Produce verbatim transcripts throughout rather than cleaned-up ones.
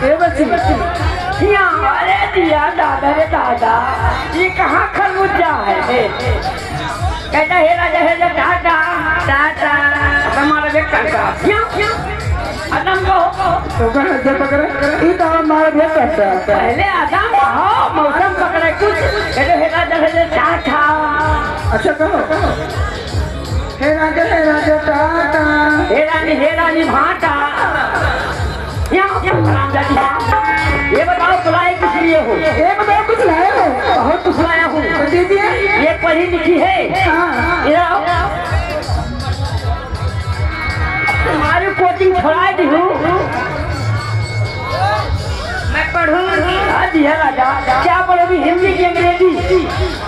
ए बच्ची, यहाँ, अरे दिया दादा रे दादा, ये कहाँ खरबूजा है? कहता, "हे राजा, हे राजा, टाटा, टाटा।" अब हमारा देख करता, क्यों, क्यों? अदम को। तो कहा, "जब पकड़े, ये तो हमारा देख करता।" पहले अदम हो, मौसम पकड़े कुछ। कहते, "हे राजा, हे राजा, टाटा।" अच्छा, कहो। हे राजा, हे राजा, टाटा। हे रानी, हे रानी, भाटा। यहाँ, यहाँ, हरामजादी। ये बताओ, बुलाए किस लिए हो? ये बताओ, कुछ लाए हो? बहुत कुछ लाया हूँ। तो दीजिए। ये पढ़ी लिखी है? हाँ। ये लाओ। तुम्हारी कोचिंग छोड़ा दी हूँ। मैं पढ़ूंगी। हाँ जी, है राजा। क्या पढ़ोगी, हिंदी की अंग्रेजी?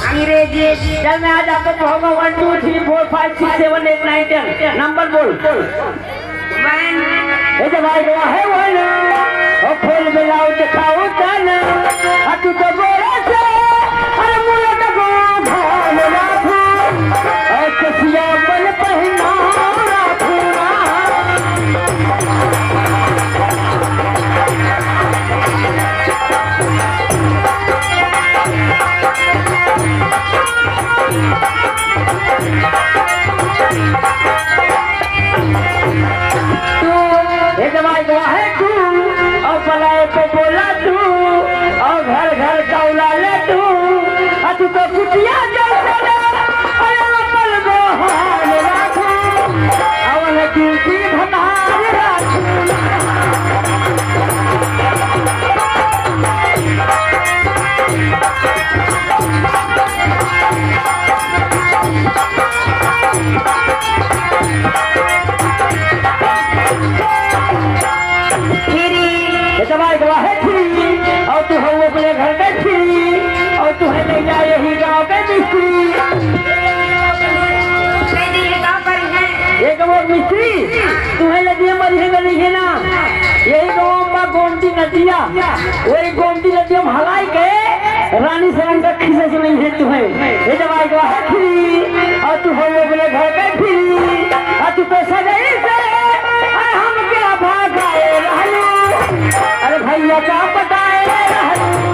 अंग्रेजी। चल, मैं आज आपको पढ़ाऊंगा, one, two, three, four, five, six, seven, eight, nine, ten. Number बोल। वन। ए जवाई गवा है वन, ओ खोल ब्लाउज खाओ तन, आ तू तो बोला से, अरे मुला तको घाल राखू, और कसिया बन पहना राखू ना। तू, हे जवाई गवा है तू, और पलाए पे बोला तू, और घर घर दौड़ा ले तू, आ तू तो कुटिया जल चले, अरे अपन गोहाल राखू, अवन कीमती भंडार राखू। फ्री। ए जवाई गवा है फ्री, और तू हो अपने घर के फ्री, और तू है ले जा यही गाँव के मिस्त्री। एक वो मिस्त्री, तू है ले दिए मरी है गली है ना, यही गाँव में गोमती नदिया, वही गोमती नदिया में हलाई के रानी सरन का खिसे से नहीं है तू है। ए जवाई गवा है फ्री, और तू हो अपने घर के फ्री, और तू तो सजाई से, और हम क्या भागाए रहलू। अरे भैया का पटाए रहलू।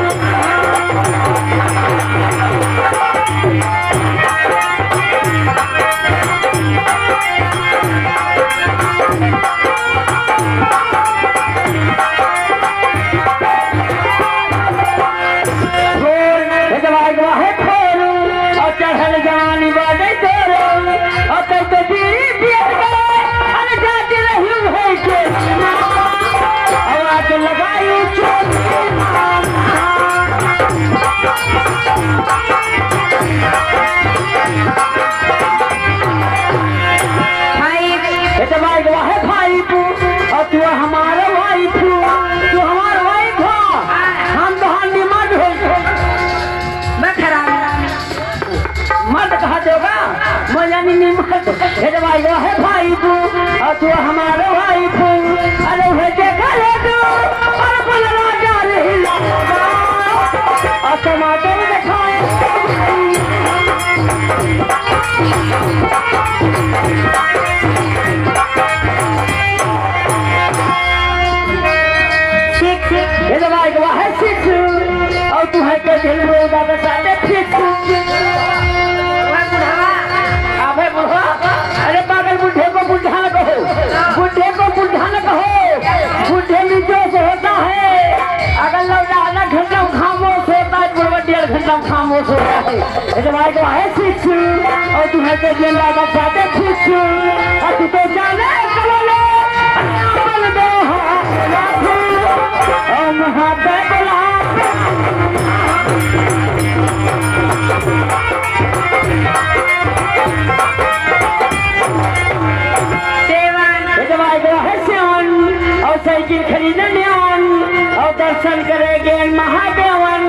गोर, हे जवाई गवा है खोरू, और चढ़ल जवानी बाटे तोरू, और तब तो बीड़ी पियर के, अरे जाके रही है के, और आके लगाई चोट। भाई। हे जवाई गवा है भाई तू, और तू हमारा वाइफ, तू हमारा वाइफ हो, हम तो हाँ निमट हो। मैं खराब। मर्द कहा देगा, मैं यानी निमट। हे जवाई गवा है भाई तू, और तू हमारा वाइफ, अरे वह देखा ले तू, और अपन राजा नहीं लगा, और टमाटर दिखाए। सिक्स। ये जवाई गवा है सिक्स। और तू है के दिल में ज्यादा साथे फिक्स। अबे बुढ़वा, अरे पागल, बुढ़े को बुढ़ा न कहो, बुढ़े को बुढ़ा न कहो। बुढ़े में जोश होता है, अगर लौटा आधा घंटा में खामोश होता है, बुढ़वा डेढ़ घंटा में खामोश होता है। ए जवाई गवा है सिक्स, और तू है के दिल में ज्यादा साथे फिक्स। और तू तो जाने कमलो, अपन दो हाथ रखो, और मुहाबे बुला। सेवन। ए जवाई गवा है सेवन, और साइकिल खरीदने आन, और दर्शन करे गए महादेवन।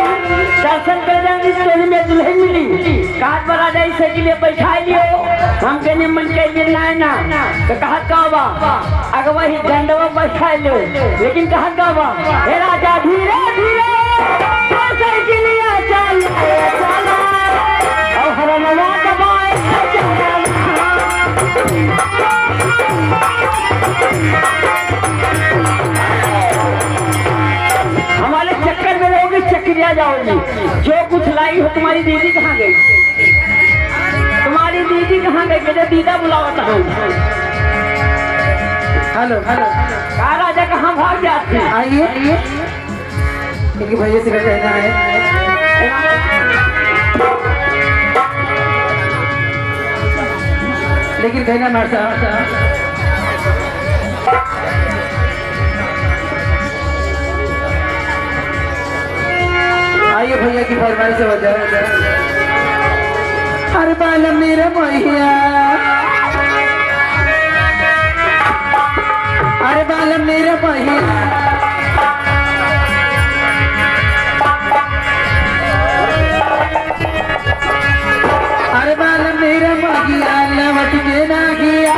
दर्शन करे जाने टोली में दुल्हन मिली। काट पर आ जाई, साइकिल पे बैठा लियो। हम कहने मन के लिए ना, ना। तो कहा का बा? अगर वही डंडवा बैठा लियो। लेकिन कहा का बा? हे राजा धीरे धीरे, तो साइकिलिया चल, चला। और हरनवा दबाए, चला। जाओगी। जो कुछ लाई हो, तुम्हारी दीदी कहाँ गई? तुम्हारी दीदी कहाँ गई? मेरे दीदा बुलावत हो। Hello, hello. का राजा, कहाँ भाग जाती? आइए, आइए। इनके भैया से क्या कहना है? लेकिन कहना मार साहब, आइए भैया की फरमाइश हो जाए। अरे बालम मेरा भैया, अरे बालम मेरा भैया, अरे बालम मेरा भैया, लवट के ना गया।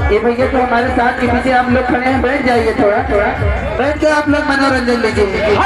ये भैया तो हमारे साथ के पीछे आप लोग खड़े हैं, बैठ जाइए थोड़ा, थोड़ा बैठ के आप लोग मनोरंजन लीजिए।